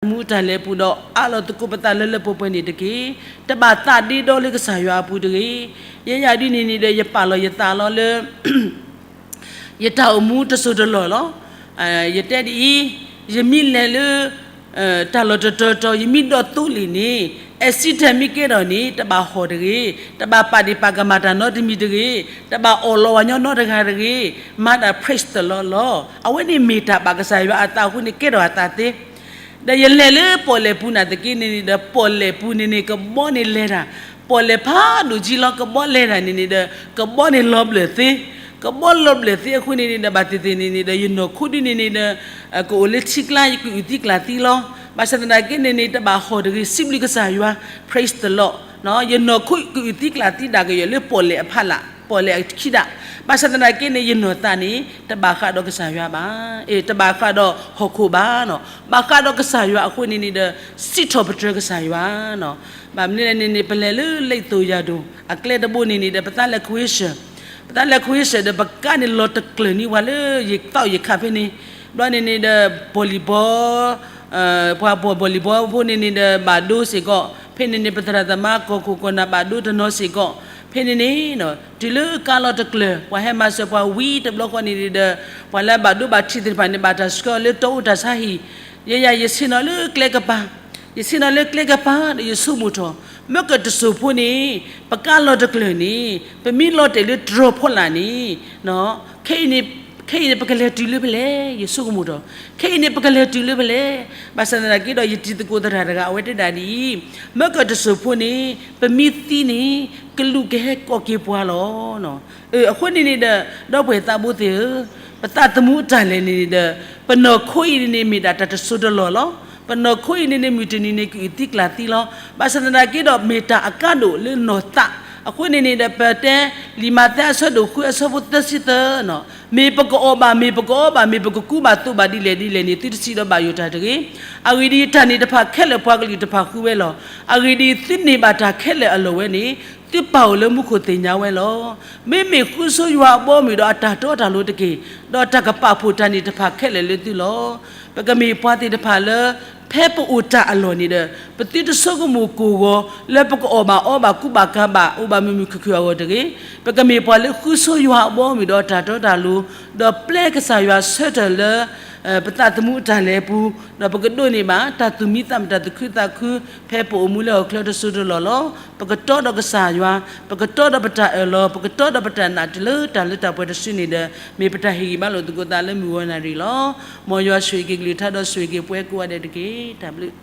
ပကမ့ၢ်ပှၤလၢအအိၣ်မူတၢ်လဲၤအပူၤဒီး အးလီၤသကိးပသးလၢလၢပှဲၤပှဲၤန့ၣ်တက့ၢ်. တဘၣ်သးဒ့ဒီလၢကစၢ်ယွၤအပူၤတဂ့ၤ. ယဲယၤဒ်န့ၣ်န့ၣ်ဒီး ယပာ်လီၤယသးလီၤလၢ ယတၢ်အိၣ်မူတစိၢ်တလီၢ်လီၤ. ယတဲဒ်အံၤ, ယမ့ၢ်လဲၤလၢ တၢ်လီၢ်တတီၤတီၤ ယမ့ၢ်ဒိးသိလ့ၣ်န့ၣ်, အဲးစံတၢ်မ့ၢ်ကဲထီၣ်န့ၣ် တဘၣ်ဟီၣ်တဂ့ၤ, တဘၣ်ပာ်ဒ့ၣ်ပာ်ကမၣ်တၢ်နီတမံၤတဂ့ၤ, တဘၣ်အီၣ်လီၤဝဲညီနီတဂၤတဂ့ၤ, မၤဒၣ် praise the Lord လီၤ. အဝဲန့ၣ်မ့ၢ်တၢ်ဘၣ်ကစၢ်ယွၤအသးအဃိန့ၣ် ကဲထီၣ်အသးသ့ ဒီးယလဲၤလၢပီၣ်လဲၣ်ပူၤနာ်သက့န့ၣ်န့ၣ်ဒီး ပီၣ်လဲၣ်ပူၤန့ၣ်န့ၣ် ကဘီန့ၣ်လဲၤတၢ်, ပီၣ်လဲၣ်ဖးဒိၣ်ကံလီၤ ကဘီလဲၤတၢ်န့ၣ်န့ၣ်ဒီး ကဘီန့ၣ်လီၤဘျၢၣ်သ့, ကဘီလီၤဘျၢၣ်သ့အဃိန့ၣ်န့ၣ်ဒီး ဘၣ်သ့ၣ်သ့ၣ်န့ၣ်န့ၣ်ဒီး ယနီၢ်ခိဒ်န့ၣ်န့ၣ်ဒီး ကအိၣ်လၢထံကျါ ယကအုၣ်သံကျၣ်သံလီၤ. ဘၣ်ဆၣ်သနာ်က့န့ၣ်န့ၣ် တဘၣ်ဟီၣ်တဂ့ၤ စံးဘျုးကစၢ်ယွၤ praise the Lord ယနီၢ်ခိကအုၣ်သံကျၣ်သံဒၣ်ကယဲၢ်လၢပီၣ်လဲၣ်အဖီလာ် ပီၣ်လဲၣ်အခံဒၣ်. ဘၣ်ဆၣ်သနာ်က့န့ၣ် ယနီၢ်သးန့ၣ် တဘၣ်ဃးဒီးကစၢ်ယွၤဘၣ်, တဘၣ်ဃးဒီးဟီၣ်ခိၣ်ဘၣ်နီၤ, ဘၣ်ဃးဒီးကစၢ်ယွၤအဃိန့ၣ်န့ၣ်ဒီး စံးထီၣ်ပတြၢၤကစၢ်ယွၤနီၤ. ဘၣ်မနုၤလဲၣ်န့ၣ်န့ၣ် ပလဲၤလၢလ့ၣ်သိၣ်ယၤဒိၣ် အကျဲတဘိန့ၣ်န့ၣ်ဒီး ပသးလဲၤခွ့ဆၢၣ်, ပသးလဲၤခွ့ဆၢၣ်ဒီး ပကါန့ၣ်လီၤတကျၢၢ်န့ၢ်ဝဲလၢ ယသီၣ်ယခးဖဲန့ၣ်, ဘျီန့ၣ်န့ၣ်ဒီး volleyball ပှၤဘီၣ် volleyball ဖိန့ၣ်န့ၣ်ဒီး ဘၣ်ဒိစ့ၢ်ကီး, ဖဲန့ၣ်န့ၣ် ပသရၣ်သမါကီၢ်ခိၣ်ကီၢ်နၢ်ဘၣ်ဒိတနီၤစ့ၢ်ကီး, ဖဲန့ၣ်န့ၣ် တုၤလၢကါလီၤတကျၢၢ် ပှၤဟဲမၤစၢၤပှၤဝံၤတဘျီဃီန့ၣ်ဒီး ပှၤလၢဘၣ်ဒိဘၣ်ထံးသ့ၣ်တဖၣ်န့ၣ် ဘၣ်တၢ်ဆှၢအီၤလၢတီအိၣ်တၢ်ဆါဟံၣ်, ယဲယၤ ယဆ့ၣ်နီၤလၢကျဲကပၤ, ယဆ့ၣ်နီၤလၢကျဲကပၤဒီး ယဆိကမိၣ်ထီၣ် မ့ၢ်ကတစိၢ်ဖိန့ၣ် ပကါလီၤတကျၢၢ်န့ၣ် ပမ့ၢ်လီၤတဲာ်လၢတြီၤဖီလာ်န့ၣ် ခဲအံၤန့ၣ် ခဲအံၤန့ၣ် ပကလဲၤတုၤလၢဖဲလဲၣ် ယဆိကမိၣ်ထီၣ်, ခဲအံၤန့ၣ် ပကလဲၤတုၤလၢဖဲလဲၣ်. ဘၣ်ဆၣ်သနာ်က့ဒီး ယတံၤသကိးသရၣ်တဂၤ အဝဲတဲဒၣ်ဒ်အံၤ, မ့ၢ်ကတစိၢ်ဖိန့ၣ် ပမ့ၢ်သံန့ၣ် ကလူးကဟဲကိးက့ၤပှၤလီၤ. အဃိန့ၣ်န့ၣ်ဒီး ဒီပုၢ်ဝဲၢ်သးဘိသ့ၣ်ဧၢ, ပသးသမူအတၢ်လဲၤန့ၣ်န့ၣ်ဒီး ပနီၢ်ခိအံၤန့ၣ်န့ၣ် မ့ၢ်ဒၣ်တၢ်တစိၢ်တလီၢ်လီၤ. ပနီၢ်ခိအံၤန့ၣ်န့ၣ် မုၢ်တနံၤန့ၣ် ကအုၣ်သံကျၣ်သံလီၤ. ဘၣ်ဆၣ်သနာ်က့ဒီး မ့ၢ်တၢ်အကါဒိၣ်လၢနီၢ်သး, အဃိန့ၣ်န့ၣ်ဒီး ပတဲ လံာ်မးသဲအဆၢဒိၣ်ဃုအဆၢဖိသၢဆံသၢနီၤ, မ့ၢ်ပကအီၣ်ဘၣ် မ့ၢ်ပကအီဘၣ် မ့ၢ်ပကကူဘၣ်သိးဘၣ်ဒ်လဲၣ်ဒ်လဲၣ်န့ၣ် သုတစံးဒီးဘၣ်ယိၣ်တၢ်တဂ့ၤ. အဂ့ၢ်ဒ်အံၤ တၢ်န့ၣ်တဖၣ်ခဲလၢာ် ပှၤကလုာ်တဖၣ်ဃုဝဲလီၤ. အဂ့ၢ်ဒ်အံၤ သုန့ၢ်ဘၣ်တၢ်ခဲလၢာ်အလီၢ်ဝဲန့ၣ် သုပာ်အိၣ်လၢမူခိၣ်သ့ၣ်ညါဝဲလီၤ. မ့မ့ၢ်ဃုဆိယွၤအဘီအမုၢ်ဒီးအတၢ်တီတၢ်လိၤတက့ၢ်, ဒီးတၢ်ကပာ်ဖှိၣ်တၢ်န့ၣ်တဖၣ်ခဲလၢာ်လၢသုလီၤ. ပကမ့ၢ်ပှၤသ့ၣ်တဖၣ်လၢ ဖဲပအိၣ်တၢ်အလီၢ်န့ၣ်ဒီး ပသုတဆိကမိၣ်ကိၢ်ဂီၤ လၢပကအီၣ်ဘၣ်အီဘၣ်ကူဘၣ်ကၤဘၣ် အိၣ်ဘၣ်မုာ်မုာ်ခုၣ်ခုၣ်အဂီၢ်တဂ့ၤ. ပကမ့ၢ်ပှၤလၢဃုဆိယွၤအဘီအမုၢ်ဒီးတၢ်တီတၢ်လိၤ, ဒီးပျဲကစၢ်ယွၤဆၢထၢၣ်လၢ ပသးသမူအတၢ်လဲၤအပူၤ, ဒီးပကဒိးန့ၢ်ဘၣ် တၢ်သူၣ်မံသးမုာ်တၢ်သူၣ်ခုသးခု, ဖဲပအိၣ်မူလၢဟီၣ်ခိၣ်ချၢတစိၢ်တလီၢ်လီၤ. ပကတီဒီးကစၢ်ယွၤ, ပကတီဒီးပတၢ်အၢၣ်လီၤ, ပကတီဒီးပတၢ်နာ်တုၤလၢတၢ်လၢတၢ်ပှဲၤတစုန့ၣ်ဒီး မ့ၢ်ပတၢ်ဟ့ၣ်ဂံၢ်ဘါလိာ်သကိးသးလၢမုၢ်ဂီၤနၣ်ရံၣ်လီၤ. မ်ယွၤဆိၣ်ဂ့ၤက့ၤကလုၢ်ကထါဒီးဆိၣ်ဂ့ၤက့ၤပှၤကိးဂၤဒဲးတက့ၢ်. တၢ်ဘျုး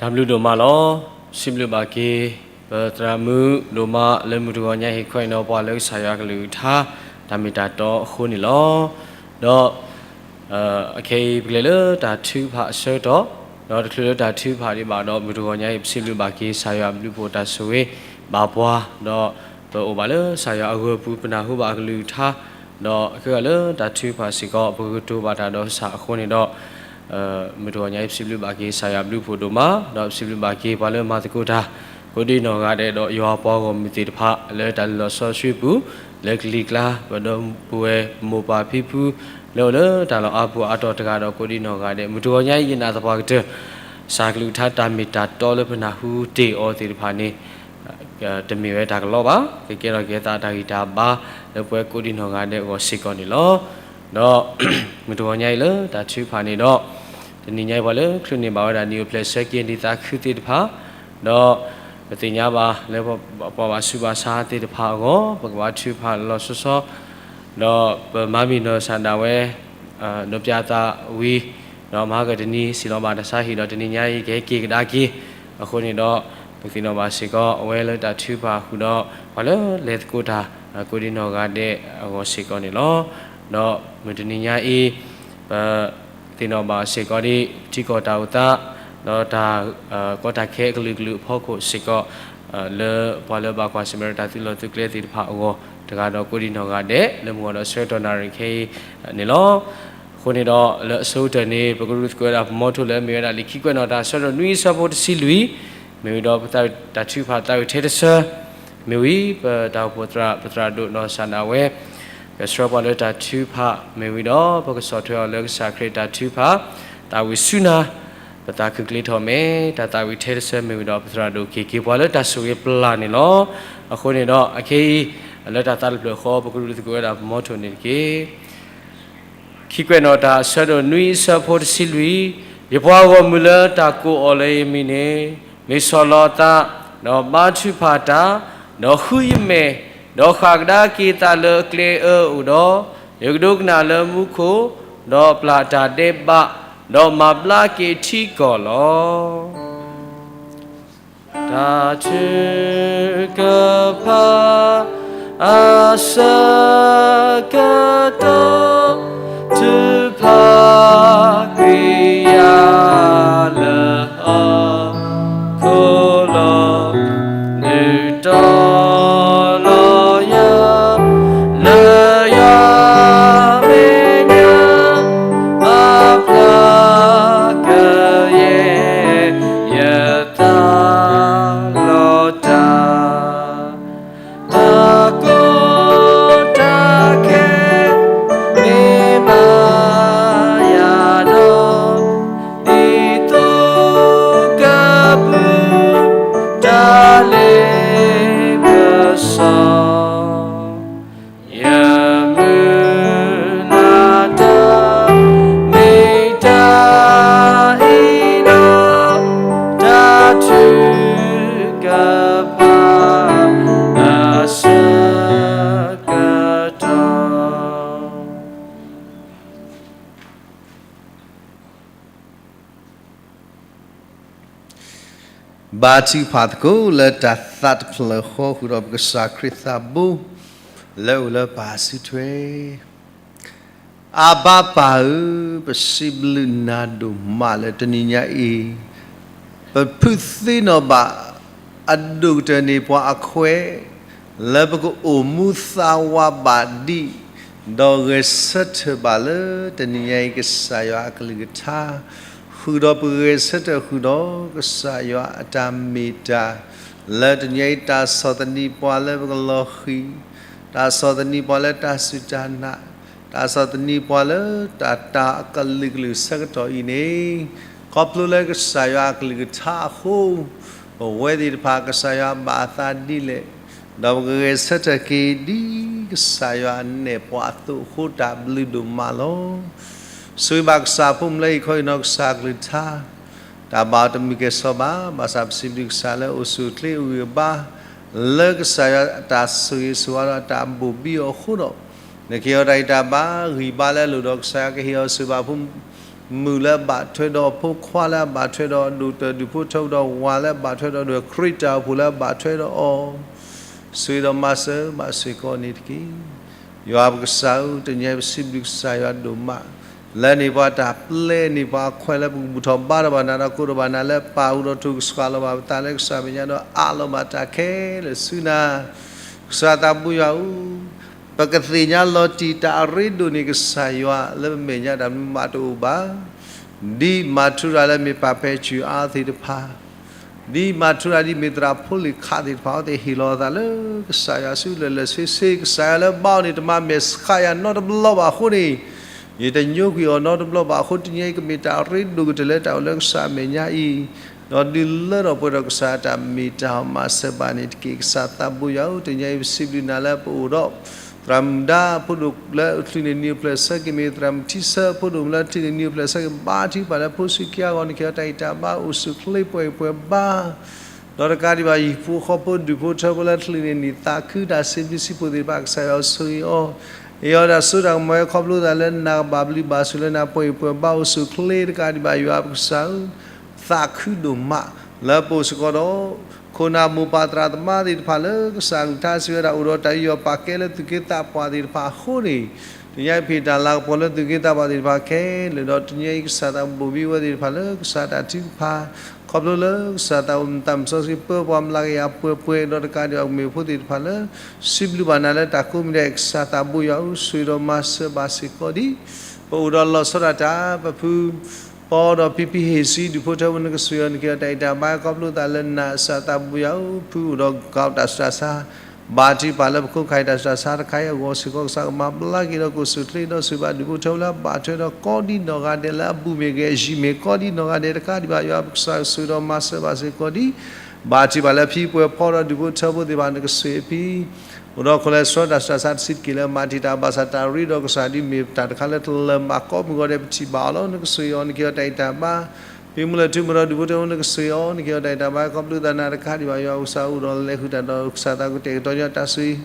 တၢ်ဘျုးဒိၣ်မးလီၤ. စံးဘျုးဘၣ်က့ၤ ပသရၣ်မုၣ်ဒိၣ်မးလၢမုၢ်တဂီၤညါဟ့ၣ်ခွဲးနီၤပှၤလၢကစၢ်ယွၤကလုၢ်ကထါ တၢ်မ့ၢ်တၢ်တီအဃိန့ၣ်လီၤ. ဒီး အခဲအံၤပကလဲၤလၢတၢ်ထုကဖၣ်အဆၢကတီၢ်, ဒီးတချုးလၢတၢ်ထုကဖၣ်ဒံးဘၣ်ဒီး မုၢ်တဂီၤညါအံၤ ပစံးဘျုးဘၣ်က့ၤကစၢ်ယွၤဘျုးဖှိၣ်တၢ်ဆိၣ်ဂ့ၤဘၣ်ပှၤ, ဒီးပအိၣ်ဘၣ်လၢကစၢ်ယွၤအဂၢၤပူၤ ပနၢ်ဟူဘၣ်အကလုၢ်ကထါ, ဒီးခဲဂၤလၢတၢ်ထုကဖၣ်စ့ၢ်ကီး ပကကတိၤဘၣ်တၢ်ဒီးကစၢ်အဃိန့ၣ်ဒီး မုၢ်တဂီၤညါအံၤ ပစံးဘျုးဘၣ်က့ၤကစၢ်ယွၤဘျုးဖှိၣ်ဒိၣ်မး, ဒီးပစံးဘျုးဘၣ်က့ၤပှၤလၢမၤသကိးတၢ် ကိးဒံနီၢ်ဂၤဒဲးဒီးယွၤပှၤဂီၢ်မုၢ်သ့ၣ်တဖၣ် လၢတၢ်လုၢ်လီၢ်စီဆှံပူၤ လၢကလံၤကျါ ပဒီပုၢ်ဝဲၢ်မိၢ်ပၢ်ဖံဖု လၢအိၣ်လၢတၢ်လီၢ်အါပူၤအါတီၤတဂၤဒီးကိးဒံနီၢ်ဂၤဒဲး မုၢ်တဂီၤညါအံၤ ယနာ်သပှၢ်ကတၢၢ် ကစၢ်ကလုၢ်ကထါတၢ်မ့ၢ်တၢ်တီလၢပနၢ်ဟူတ့ၢ်အီၤသ့ၣ်တဖၣ်န့ၣ် တမ့ၢ်ဝဲတၢ်ကလီဘၣ်, ကကဲထီၣ်က့ၤသးတၢ်ဂံၢ်တၢ်ဘါ လၢပဝဲကိးဒံနီၢ်ဂၤဒဲးအဂီၢ်စ့ၢ်ကီးန့ၣ်လီၤ. ဒီး မုၢ်တဂီၤညါအံၤလၢတၢ်ထုကဖၣ်န့ၣ်ဒီး တနံၤညါအံၤပှၤလၢချုးန့ၢ်ဘၣ်ဝဲဒၣ် နံၣ်အိၣ်ဖျဲၣ်ဆၢက့ၤနံၣ်သးခုသ့ၣ်တဖၣ်, ဒီးပသ့ၣ်ညါဘၣ်လၢပှၤဘၣ်ဆူးဘၣ်ဆါသ့ၣ်တဖၣ်အဂီၢ် ပကဘၣ်ထုကဖၣ်လီၤလီၤဆီဆီ ဒီးပမၤမံၣ်နီၢ်စၢ်ဒၣ်ဝဲ ဒီးပျၢ်သးဝံၤ ဒီးမၤကတနံၤ စံၣ်လီၤဘၣ်တၢ်ဆါဟံၣ်ဒီးတနံၤညါအံၤ ကဟဲက့ၤကဒါက့ၤ, အဃိန့ၣ်ဒီး ပသ့ၣ်နီၣ်ဘၣ်စ့ၢ်ကီး အဝဲလၢတၢ်ထုကဖၣ်ဃုာ်ဒီး ပှၤလၢလဲၤသကိးတၢ် ကိးဒံနီၢ်ဂၤဒဲးအဂီၢ်စ့ၢ်ကီးန့ၣ်လီၤ. ဒီးမုၢ်တနံၤညါအံၤ ပ သ့ၣ်နီၣ်ဘၣ်စ့ၢ်ကီးဒ် ထံကီၢ်တၢ်အိၣ်သး ဒီးတၢ်ကီတၢ်ခဲအကလုာ်ကလုာ်အဖီခိၣ်စ့ၢ်ကီး လၢပှၤလၢဘၣ်ကွၢ်ဆၢၣ်မဲာ်ဒီးတၢ်သုးလီၢ်သုးကျဲသ့ၣ်တဖၣ်အဂီၢ် တဂၤဒီးကိးဒံနီၢ်ဂၤဒဲး လၢမုၢ်ဂီၤဒီးဆၢကတီၢ်နၣ်ရံၣ်ခဲအံၤန့ၣ်လီၤ. အဃိန့ၣ်ဒီး လၢအဆိကတၢၢ်န့ၣ် ပကရူၢ်သကိးဝဲဒၣ်ပမီထိလၢအမ့ၢ်ဝဲဒၣ်လံာ်ခံကွဲးနီၣ်တၢ်အဆၢဒိၣ်နွံအဆၢဖိတဆံလွံၢ်, မ့ၢ်ဝံၤဒီးပတၢ်ထုကဖၣ်သးဝံၣ်ထဲတဆၢ, မ့ၢ်ဝံၤပတၢ်အိၣ်ဖှိၣ်သရၣ် ပသရၣ်ဒိၣ်နီၢ်စၢ်ဒၣ်ဝဲ ကဆှၢပှၤလၢတၢ်ထုကဖၣ်, မ့ၢ်ဝံၤဒီးပကဆီၣ်ထွဲအီၤလၢကစၢ်ခရံာ်တၢ်ထုကဖၣ်, သးဝံၣ်ဆူနၤ, ပသးခုကလ့ထီၣ်မဲာ်, တၢ်သးဝံၣ်ထဲတဆၢမ့ၢ်ဝံၤဒီးပသရၣ်ဒိၣ်က့ၤက့ၤပှၤလၢတၢ်ဆိၣ်ဂ့ၤပျၢ်န့ၣ်လီၤ. အဃိန့ၣ်ဒီးအခဲအံၤ လၢတၢ်သးတဖျၢၣ်ဃီ ပကဒုးသကိးဝဲဒၣ်ပမီထိၣ်န့ၣ်တက့ၢ်. ခံကွဲးနီၣ်တၢ်အဆၢဒိၣ်နွံအဆၢဖိတဆံလွံၢ်, ယပှၤဂီၢ်မုၢ်လၢတၢ်ကိးအီၤလၢယမံၤန့ၣ်, မ့ၢ်ဆီၣ်လီၤအသး, ဒီးဘါထုကဖၣ်တၢ်, ဒီးဃုယမဲာ်, ဒီးဃၣ်ကဒါက့ၤသးလၢအကျဲအၢအိၣ်ဒီး, ယကဒိကနၣ်လၢမူခိၣ်, ဒီးပျၢ်တၢ်ဒဲးဘး, ဒီးမၤဘျါက့ၤထံကီၢ်လီၤ. တၢ်ထုကဖၣ် အဆၢကတီၢ်, ထုကဖၣ်ကွံာ်ယၤလၢဟီၣ် ခိၣ်လီၤ, ဒုးတီၤလီၤယၤ လၢယွၤမဲာ်ညါ အဖျါကယဲၢ် ယသးလီၤတၢ် တၢ်ကီတၢ်ခဲ မ့ၢ်ဘၣ်ယၤဒီး ဒ်သိးကပူၤ တၢ်လ့ပစီ ယမုၢ်လၢ်တၢ် မ့ၢ်တၢ်အံၤလီၤ, တၢ်ထုကဖၣ် အဆၢကတီၢ် ဘါထုကဖၣ်သကိးလၢတၢ်သးတဖျၢၣ်ဃီဃုာ်ဒီးပကစၢ်ခရံာ်သးဘိ လၢအအိၣ်လၢပၢ်စုထွဲ. အဘၣ်ပၢ်ဧၢ, ပစံးဘျုးနၤဒိၣ်မးလၢတနံၤညါအံၤ, ပဖုးသ့နီၣ်ဘၣ် အဒိၣ်ကတၢၢ်န့ၣ်ပှၤအခွဲး လၢပကအိၣ်မူသးဝးဘၣ်ဒံး, ဒီးဂဲၤဆၢထၢၣ်ဘၣ်လၢတနံၤညါအံၤ ကစၢ်ယွၤအကလုၢ်ကထါ ဃုာ်ဒီးပဂဲၤဆၢထၢၣ်ဃုာ်ဒီး ကစၢ်ယွၤအတၢ်မ့ၢ်တၢ် လၢတနံၤညါအံၤ တၢ်ဆီၣ်သနံးပှၤလၢပကလီၤဃံၤ, တၢ်ဆီၣ်သနံးပှၤလၢတၢ်စူၢ်တၢ်နာ်, တၢ်ဆီၣ်သနံးပှၤလၢတၢ်တၢ်အကလုာ်ကလုာ်ဆၢကတီၢ်အံၤန့ၣ်, ခီဖျိလၢကစၢ်ယွၤအကလုၢ်ကထါအဃိ, ပဝဲသ့ၣ်တဖၣ် ကစၢ်ယွၤဘၣ်အသးဒ်လဲၣ်, ဒီးပကဂဲၤဆၢထၢၣ်က့ၤဒ်ကစၢ်ယွၤနဲၣ်ပှၤအသိးအဃိ တၢ်ဘျုးဒိၣ်မးလီၤ. ဆိၣ်ဂ့ၤဘၣ်ကစၢ်အဖိမုၣ်လၢဟံၣ်ခီအံၤနီၢ်ကစၢ်အကလုၢ်ကထါ, တၢ်ဘၣ်အီၤတမုာ်ကဲၣ်ဆိးဘၣ်, ဘၣ်ဆၣ်ပစံးဘျုးကစၢ်လၢအိၣ်ဆူၣ်အိၣ်ချ့အဂံၢ်အဘါ, လၢကစၢ်ယွၤအတၢ်ဆိၣ်ဂ့ၤဆိၣ်ဝါဒီးအတၢ်ဘိၣ်ဘံအီၤအဃိဒီး, နကဟ့ၣ်အီၤတၢ်ဂံၢ်တၢ်ဘါ ဂံၢ်ဘါလၢအလိၣ်ဒီး ကစၢ်ယွၤကဟ့ၣ်အီၤဆိၣ်ဂ့ၤဘၣ်ဖိမုၣ်လၢအဘၣ်ထွဲဒီးအဖိခွါလၢအဘၣ်ထွဲဒီးအဒိၣ်ကတၢၢ်ဒူၣ်ဖိထၢဖိဒီးဝၤလၢအဘၣ်ထွဲဒီးအဒိၣ်ခရံာ်တၢ်အိၣ်ဖှိၣ်လၢအဘၣ်ထွဲဒီးအီၤ, ဆိၣ်ဂ့ၤဒီးမၤစၢၤဘၣ်စ့ၢ်ကီးန့ၣ်တက့ၢ်. ယွၤပကစၢ်ဧၢ, တနံၤအံၤပစံးဘျုးကစၢ်ယွၤဒိၣ်မး, လၢန့ၢ်ပှၤတၢ်ပျဲ န့ၢ်ပှၤအခွဲးလၢပကဘူၣ်ထီၣ်ဘါထီၣ်ဘၣ်နၤဒီးကိးထီၣ်ဘၣ်နၤလၢပၢ်အပူၤဒီး ထိၣ်ကဆှီလီၤဘၣ်ပသးလၢကစၢ်မဲာ်ညါဒီးအးလီၤဘၣ်တၢ်ခဲလၢာ်ဆူနၤ, ကစၢ်သးဘိယွၤဧၢ, ပကသ့ၣ်ညါလီၤတံၢ်တၢ်အရ့ဒိၣ်န့ၣ် ကစၢ်ယွၤလၢပမဲာ်ညါ တၢ်မနုၤမးတအိၣ်ဘၣ် ဒ်မၤထူရၤလၢမ့ၢ်ပၢ်ဖဲစူၤအါသ့ၣ်တဖၣ်, ဒ်မၤထူရၤဒ်မ့ၢ်သရၣ်ဖိလံၤခးသ့ၣ်တဖၣ်အဝဲသ့ၣ်ဟ့ၣ်လီၤအသးလၢကစၢ်ယွၤဆူလၢာ်လၢာ်ဆ့ဆ့, ကစၢ်ယွၤလၢဘါအီၤန့ၣ် တမၤမဲာ်ဆှးယၤနီတဘျီဘၣ်အဃိန့ၣ်, ယတညိကွံာ်အီၤနီတဘျီဘၣ်အဃိ တနံၤအံၤကမ့ၢ်တၢ်အရ့ဒိၣ်ကတၢၢ်လၢတၢ်အိၣ်လၢကစၢ်အမဲာ်ညါအံၤ, ဒီးဒုးလၢထီၣ်ပှဲၤထီၣ်ကစၢ်တၢ်မ့ၢ်တၢ်မၤစၢၤဘၣ်န့ၣ်တက့ၢ်. ကစၢ်သးဘိယွၤဧၢ, တနံၤအံၤပစံးဘျုးနၤလၢပအိၣ်ဒီး သရၣ်မုၣ်ဒါအဖိဒိၣ်လၢအချုးန့ၢ်နံၣ်အိၣ်ဖျဲၣ်ဆၢက့ၤ မ့ၢ်သရၣ်မုၣ်ထံဆၢအဖိဒိၣ်လၢအချုးန့ၢ်နံၣ်အိၣ်ဖျဲၣ်ဆၢက့ၤ ဘါထုကဖၣ်လၢဖိဆံးခံဂၤအဂီၢ်န့ၣ် ကဟ့ၣ်အီၤတၢ်ဂံၢ်တၢ်ဘါအိၣ်ဆူၣ်အိၣ်ချ့ပှဲၤဂံၢ်ပှဲၤဘါ, ဒီးတကးဒံးဘၣ် ဟံၣ်ဖိဃီဖိဒူၣ်ဖိထၢဖိလၢအချုးန့ၢ်နံၣ်သးခု တၢ်စံးဘျုးစံးဖှိၣ်သ့ၣ်တဖၣ် ကစၢ်ယွၤဆိၣ်ဂ့ၤအီၤ, ဟ့ၣ်အီၤတၢ်စိတၢ်ကမီၤ ခီဖျိသးလၢနၤကဘၣ်ဘျုးဘၣ်ဆိၣ်လၢနၤ ပှဲၤဂံၢ်ပှဲၤဘါအိၣ်ဆူၣ်အိၣ်ချ့တကးဒံးဘၣ် ယွၤပကစၢ်ဧၢ, သးခုဒိၣ်မး လၢပအိၣ်စ့ၢ်ကီးဒီး ခိၣ်နၢ်မိၢ်ပၢ်သရၣ်သမါသ့ၣ်တဖၣ်လၢကစၢ်အကလုၢ်ကထါစံးဝဲဒၣ် အိၣ်ဒီးတၢ်ယူးယီၣ်ပာ်ကဲလၢသူၣ်က့သးပှၢ်သ့ၣ်တဖၣ်အဃိန့ၣ်, တနံၤအံၤပဟ့ၣ်တၢ်လၤကပီၤလၢသူၣ်က့သးပှၢ်သ့ၣ်တဖၣ်ခဲလၢာ်ဒီး တနံၤအံၤကစၢ်သးဘိၣ်ဘံဝဲသ့ၣ်တဖၣ်လၢကစၢ်တၢ်ထုကဖၣ်, ခီဖျိလၢကစၢ်သးအိၣ်မူသးမုၢ်စီဆှံပၢပှၤမျးကယၤပှဲၤပှဲၤ ဒီးတကးဒံးဘၣ်ကမ့ၢ်ဖိသ့ၣ်တဖၣ်လၢ စံးဘျုးဘၣ်နၤလၢတၢ်ကိးမံၤဒဲး ကစၢ်သးဘိယွၤဧၢ, ဆိၣ်ဂ့ၤဒီးမၤစၢၤဘၣ်စ့ၢ်ကီးဒ် ပအိၣ်ဒီးလီၤဆီဒၣ်တၢ် ပဖု ဖီဒီးဖံဖံဟ့ၣ်ဆံ ဒူၣ်ဖိထၢဖိ နကဆိၣ်ဂ့ၤအီၤ နက့ၤအီၤတၢ်အံၤတၢ်ဘါ ခီဖျိသးလၢနၤ ကစၢ်သးဘိယွၤဧၢ, ဖုအိၣ်ဒီးကီးတၢ်ဆူးတၢ်ဆါ, ဘါထုကဖၣ်လၢပခိးခးတၢ်ဆူးတၢ်ဆါတခါအံၤအဂီၢ်စ့ၢ်ကီး ကစၢ်ကမၤဘျါက့ၤဒီး ကိၣ်စူၣ်ချ့ဒီးဆိၣ်ဂ့ၤဘၣ်ဒူၣ်ဖိထၢဖိလၢအဘၣ်ထွဲဒီးကိးဒံနီၢ်ဂၤဒဲး လၢအဘူၣ်မ့ၢ်ဂ့ၤ အယံာ်မ့ၢ်ကိးဒံနီၢ်ဂၤဒဲးတခါဒံးဘၣ် ယွၤကစၢ်ဆိၣ်ဂ့ၤဒီးမၤစၢၤဘၣ်စ့ၢ်ကီးဒံး ဘါထုကဖၣ်လၢဖံပှဲၤဖီဒီးဒူၣ်ဖိထၢဖိသ့ၣ်တဖၣ် နကဆိၣ်ဂ့ၤအီၤဖံ အိၣ်ဒီး cholesterol တၢ်ဆူးတၢ်ဆါတဆံးတက့ၢ်လၢမၤတံာ်တာ်ဘၣ်ဆၣ် တၢ်ရ့ဒီးကစၢ်ဒ်မ့ၢ်တၢ်တခါလၢတလၢာ်မး ကိးမုၢ်ဂီၤဒဲး ပထံၣ်ဘၣ်အီၤလီၤ. နကဆိၣ်ဂ့ၤအီၤ နက့ၤအီၤတၢ်အံၤတၢ်ဘါ ဖံမုၢ်လၢၢ်ထူမုၢ်ဒီးဒူၣ်ဖိထၢဖိ နကဆိၣ်ဂ့ၤအီၤ နက့ၤအီၤတၢ်အံၤတၢ်ဘါ ခီဖျိသးနၤတခါဒံးဘၣ် ယွၤကစၢ်အိၣ်ဒီးလဲၤဃုာ်တၢ်ဒီးကစၢ်သးကတဲာ်ကတီၤညီတၢ်ဆိၣ်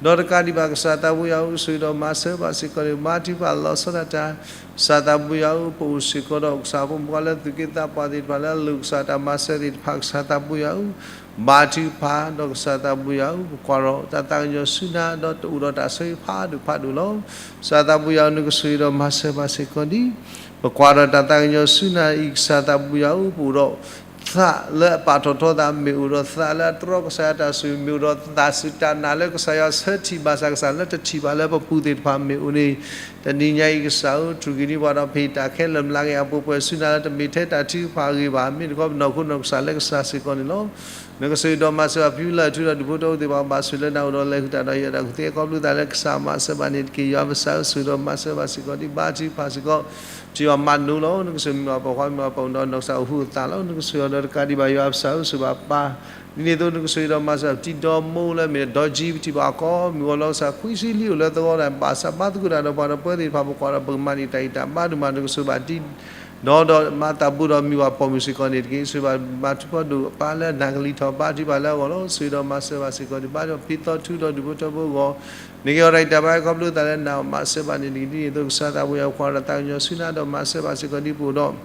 ဂ့ၤ ဒီးတကးဒံးဘၣ် ကစၢ်သးဘိယွၤဧၢ ဆိၣ်ဂ့ၤဒီးမၤစၢၤဘၣ်စ့ၢ်ကီးန့ၣ် ဘါထုကဖၣ်လီၤဆီဒၣ်တၢ် ကစၢ်သးဘိယွၤဧၢ ပအိၣ်စ့ၢ်ကီးဒီးကစၢ်ဖိမုၣ်ဖိခွါလၢသူၣ်က့သးပှၢ်သ့ၣ်တဖၣ်လၢအလိၣ်ကစၢ်တၢ်မၤစၢၤသ့ၣ်တဖၣ် ကစၢ်သးဘိယွၤဧၢ ဘါထုကဖၣ်ဒီးကစၢ်သးဘိယွၤဧၢ ပကွၢ်ဒီးတၢ်သးကညီၤဆူနၤ ဒီးတအိၣ်ဒီးတၢ်ဆိၣ်ဂ့ၤဖးဒိၣ်ဖးဒိၣ်လီၤ. ကစၢ်သးဘိယွၤဧၢ နကဆိၣ်ဂ့ၤဒီးမၤစၢၤဘၣ်စ့ၢ်ကီးဒံး ပကွၢ်ဒီးတၢ်သးကညီၤဆူနၤအံၤ ကစၢ်သးဘိယွၤဧၢ ပအိၣ်ဒီး သးလၢအပာ်ထီၣ်ထီသး မ့ၢ်အိၣ်ဒီးသးလၢအတြီကစၢ်ယွၤတၢ်ဆိၣ်ဂ့ၤ မ့ၢ်အိၣ်ဒီးသးစူၤတၢ်နာ်လၢကစၢ်ယွၤဆၢထံၣ်ဘၣ်ဆၣ် ကစၢ်လၢတထံၣ်ဘၣ်လၢပပူၤသ့ၣ်တဖၣ်မ့ၢ်အိၣ်န့ၣ် တနံၤညါအံၤကစၢ်ဧၢ ထူၣ်က့ၤန့ၢ်ပှၤဒီးဖံးတၢ်ခဲလၢာ်မျးက့ၤအပူၤပှဲၤဆူနၤလၢတမ့ၢ်ထဲတၢ်ထုကဖၣ်အဂ့ၢ်ဘၣ် မ့ၢ်တခီပနီၢ်ခိနီၢ်ကစၢ်လၢကစၢ်စ့ၢ်ကီးန့ၣ်လီၤ. နကဆိၣ်ဂ့ၤဒီးမၤစၢၤဘၣ်ဖံလၢၢ်ထူဒီးဒူၣ်ဖိထၢဖိသ့ၣ်တဖၣ်ဘၣ်ဆိၣ်လၢနၤအိၣ်ဒီးလဲၤဃုာ်တၢ်ဒီးယွၤတၢ်ကူၣ်သ့ ခီဖျိသးလၢကစၢ်မၤစၢၤဘၣ်န့ၣ်တက့ၢ် ယွၤပစၢ်ဧၢ ဆိၣ်ဂ့ၤဒီးမၤစၢၤဘၣ်စ့ၢ်ကီးဒံး ဘါထုကဖၣ်စ့ၢ်ကီး ပထံၣ်ဘၣ်မၤနၢၤလီၤ နကဆိၣ်ဂ့ၤမ့ၢ်ပှၤပိာ်ခွါမ့ၢ်ပှၤပိာ်မုၣ်ဒီးနီၢ်ကစၢ်အိၣ်ဃူအိၣ်သးလီၤ နကဆိၣ်ဂ့ၤအီၤဒီးတကးဒံးဘၣ် ယွၤပစၢ်ဧၢ ဆိၣ်ဂ့ၤဘၣ်ပၢ် ဒ်န့ၣ်အသိး နကဆိၣ်ဂ့ၤဒီးမၤစၢၤပတံၤဒီမိၢ်လၢမ့ၢ်ဒီကၠံပထံၣ်ဘၣ်အခီ မုၢ်ဂီၤလီၤကစၢ် ခွံဆံလွံၢ်အိၣ်လၢသဝီတၢ် ဘၣ်ဆၣ်ဘါသကိးတၢ်ဒီးပှၤဒီးပၢသ့ၣ်တဖၣ် ပကွၢ်ဒီးပကမၤန့ၢ်တၢ်အံၤတၢ်ဘါဒိၣ်မး နကဆိၣ်ဂ့ၤဘၣ်တံၤ ဒီးဒီးမၤသးဘူးဒီးမ့ၢ်ပှၤပိာ်မုၣ်စ့ၢ်ကီးန့ၣ်တက့ၢ် ဆိၣ်ဂ့ၤဘၣ်မၤထူၣ်ဖီဒိၣ်အပၢ်လၢအနၢ်ကလံၤထီၣ် ဘါထုကဖၣ်လၢအဂီၢ်လီၤ ဆိၣ်ဂ့ၤဒီးမၤစၢၤဘၣ်စ့ၢ်ကီးဒံး ဘါထုကဖၣ်ဖံသီထူဒီးဒူၣ်ဖိထၢဖိအဂီၢ် နက့ၤအီၤတၢ်အံၤတၢ်ဘါ ခီဖျိသးလၢနၤမၤစၢၤဘၣ်န့ၣ်တက့ၢ် ဒ်န့ၣ်အသိး ကစၢ်သးဘိယွၤ ပကွၢ်ဒီးသးကညီၤဆူနၤဒီးမၤစၢၤဘၣ်စ့ၢ်ကီးဒံးပအိၣ်ဒီး က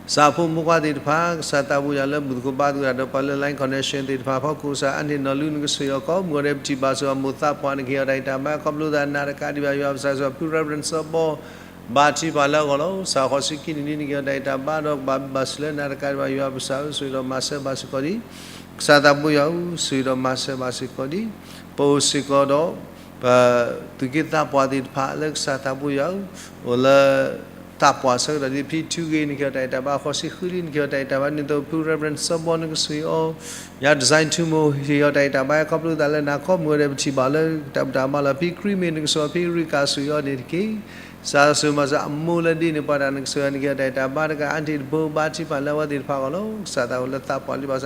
စၢ်ဖိမုၣ်ဖိခွါသ့ၣ်တဖၣ် ကစၢ်သးဘိယွၤလၢဘူၣ်သကိးဘါသကိးတၢ်ဒီးပှၤလၢ Line Connection သ့ၣ်တဖၣ်အဖီခိၣ် ကစၢ်အါန့ၢ်နီၢ်လူ နကဆိၣ်ဂ့ၤအီၤ ကိးမုၢ်ဂီၤဒဲး ပထံၣ်ဘၣ်ဆိၣ်ဂ့ၤအမိၢ်သးပှၢ် နက့ၤအီၤတၢ်အံၤတၢ်ဘါ ခီဖျိသးနၤတကးဒံးဘၣ် ယွၤပစၢ်ဆိၣ်ဂ့ၤဖု Reverend စီၤဘီ ဘါထုကဖၣ်လၢအဂီၢ်လီၤ ကစၢ်ဃိးဆံခံနံၣ်လံ နက့ၤအီၤတၢ်အံၤတၢ်ဘါဒီးကဘၣ်ဘၣ်ဆိၣ်လၢနၤတကးဒံးဘၣ် ယွၤပစၢ်ဧၢ ဆိၣ်ဂ့ၤဒီးမၤစၢၤဘၣ်စ့ၢ်ကီးဒံး ကစၢ်သးဘိယွၤဧၢ ဆိၣ်ဂ့ၤဒီးမၤစၢၤဘၣ်စ့ၢ်ကီးဒံး ပအိၣ်စ့ၢ်ကီးဒီး ပသူၣ်က့သးပှၢ်သ့ၣ်တဖၣ်လၢကစၢ်သးဘိယွၤဧၢ အိၣ်လၢ သးပှၢ်ဆၢကတီၢ်ဒ်ဖံထူဂ့ၤ နက့ၤအီၤတၢ်အံၤတၢ်ဘါ ဃိးဆံဃုလံ နက့ၤအီၤတၢ်အံၤတၢ်ဘါ ဒ်န့ၣ်အသိး ဖု Reverend စီၤဘီ နကဆိၣ်ဂ့ၤအီၤ ယၤ Design ထူမိၢ် ဟ့ၣ်အီၤတၢ်အံၤတၢ်ဘါ ခီဖျိသးလၢနၤ ကိးမုၢ်ဂီၤဒဲး ပထံၣ်ဘၣ်လၢတၢ်ဘူၣ်တၢ်ဘါလီၤ ဖံ Creamy နကဆိၣ်ဂ့ၤအီၤ ဖံ Rika ဆိၣ်ဂ့ၤအီၤန့ၣ်တက့ၢ် ကစၢ်ဆိၣ်ဂ့ၤမၤစၢၤအမိၢ်လၢဒ်န့ၣ်ပှၤတၢ် နကဆိၣ်ဂ့ၤအီၤ နက့ၤအီၤတၢ်အံၤတၢ်ဘါတကး အါန့ၢ်တဘိ ဘါထုကဖၣ်လၢအဝဲသ့ၣ်တဖၣ်အဂီၢ်လီၤ ကစၢ်သးအိၣ်လၢသးပှၢ်လံဘၣ်ဆၣ်